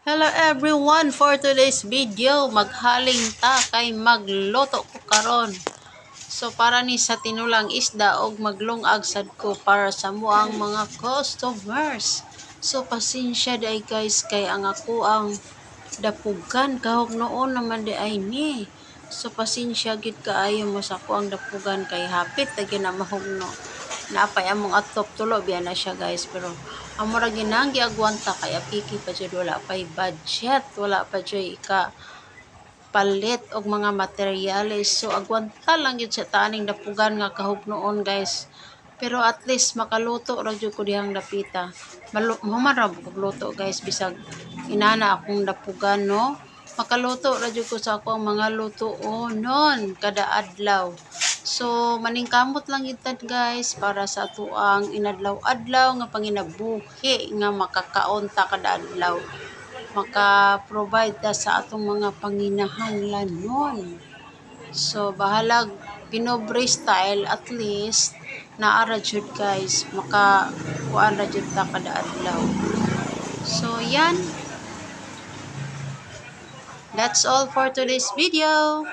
Hello everyone! For today's video, maghaling ta kay magluto ko karon. So para ni sa tinulang isda og maglungag sad ko para sa amoang mga customers. So pasensya diay guys, kay ang ako ang dapugan kahugnoon naman diay ni. So pasensya gid kaayo mo sa ako ang dapugan kay hapit na gyud na mahugno. Naapay among atop, tulo biya na siya, guys, pero amo ra ginang giagwanta kay apiki pa jud, wala pay budget, wala pa jud ika palit og mga materyales. So agwanta lang gyud sa taning dapugan nga kahugnoon, guys. Pero at least makaluto ra jud ko dihang dapita. Mahuman ra kog luto, guys, bisag inana akong dapugan, no. Makaluto ra jud ko sa akong mga lutuonon kada adlaw. So maningkamot lang gyud ta, guys, para sa atoang inadlaw-adlaw nga panginabuhi nga makakaon ta kada adlaw, maka-provide ta sa atong mga panginahanglanon. So bahalag pinobre style, at least naa ra jud, guys, maka kuan ra jud ta kada adlaw. So yan. That's all for today's video.